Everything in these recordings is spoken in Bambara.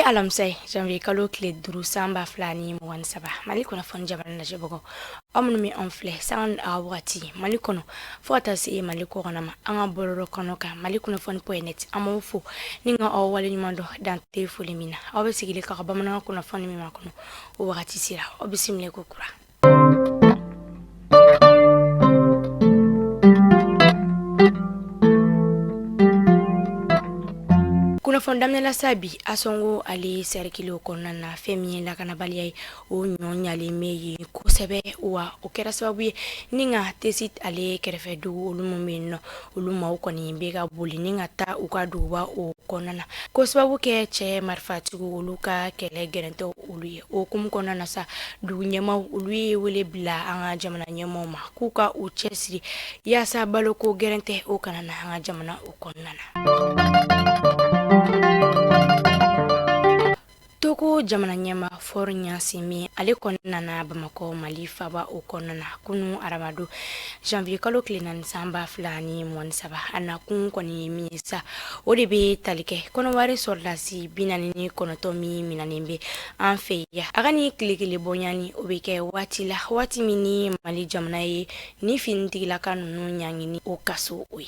Bi alamisa ye janvier kalo tile 5 san 2023. Mali kunnafoni jabaranin lajɛbagaw, aw minnu bɛ anw filɛ sanga ni a wagati Mali kɔnɔ fo ka taa se Mali kɔkan ma, an ka bɔlɔlɔ kɔnɔ kan Mali kunnafoni point net, an b'aw fo ni ka aw waleɲuman dɔn dan tɛ foli min na. Aw bɛ sigilen ka bamanankan kunnafoni min makɔnɔ, o wagati sera. Aw bisimila ko kura. Kunnafoni daminɛ la sa, bi Ansongo ale sɛrikili kɔnɔna na, fɛn min ye lakanabaliya ye, o ɲɔ ɲalen bɛ yen kosɛbɛ, wa o kɛra sababu ye ni ka Tessit ale kɛrɛfɛ dugu olu minnu bɛ yen nɔ, olu maaw kɔni bɛ ka boli ni ka taa u ka duguba o kɔnɔna na, ko sababu kɛ cɛ marifatigiw olu ka kɛlɛ gɛrɛntɛw olu ye. O hukumu kɔnɔna na sa, dugu ɲɛmaaw olu ye wele bila an ka jamana ɲɛmaaw ma k'u ka u cɛsiri yaasa baloko gɛrɛntɛ o kana na an ka jamana o kɔnɔna na. Togo jamana ɲɛmaa Faure Gnassingbé ale kɔni nana Bamakɔ Mali faba o kɔnɔna na kunun arabadon janvier kalo tile 4 san 2023. A nakun kɔni ye min ye sa, o de bɛ tali kɛ Kɔnɔwari sɔrɔdasi 49 min minɛnen bɛ an fɛ yan. A ka ni tile kelen bɔɲani o bɛ kɛ waati la, waati min ni Mali jamana ye ni finitigilaka ninnu ɲangi ni o kaso o ye.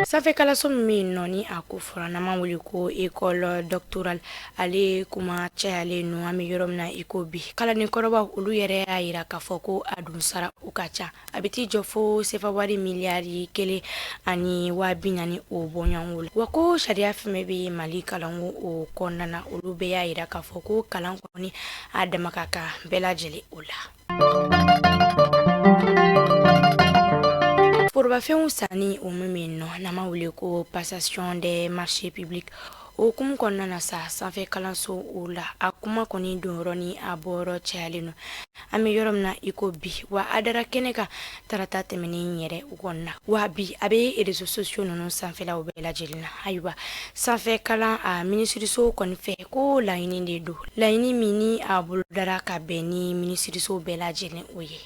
Sanfɛ kalanso min bɛ yen nɔ ni a ko fɔra n'an b'a wele ko école doctorale, ale kuma cayalen don an bɛ yɔrɔ min na i ko bi. Kalanden kɔrɔbaw olu yɛrɛ y'a jira k'a fɔ ko a dun sara o ka ca, a bɛ t'i jɔ fo sefa wari miliyari 1 ni 40,000 o bɔɲɔgɔnko la. Wa ko sariya fɛn bɛɛ bɛ Mali kalanko o kɔnɔna na, olu bɛɛ y'a jira k'a fɔ ko kalan kɔni a dama ka kan bɛɛ lajɛlen o la. Forobafɛnw sanni o min bɛ yen nɔ n'an b'a wele ko passation des marchés publics, o hukumu kɔnɔna na sa, sanfɛ kalanso o la, a kuma kɔni donyɔrɔ ni a bɔyɔrɔ cayalen don an bɛ yɔrɔ min na i ko bi. Wa a dara kɛnɛ kan tarata tɛmɛnen yɛrɛ o kɔnɔna, wa bi a bɛ réseaux sociaux ninnu sanfɛlaw bɛɛ lajɛlen na. Ayiwa, sanfɛ kalan a minisiriso kɔni fɛ ko laɲini de don, laɲini min ni a bolodara ka bɛn ni minisiriso bɛɛ lajɛlen o ye.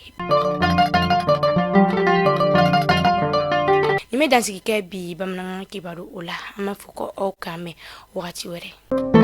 Nin bɛ dansigi kɛ bi bamanankan kibaru o la. An b'a fɔ ko aw k'an mɛn wagati wɛrɛ.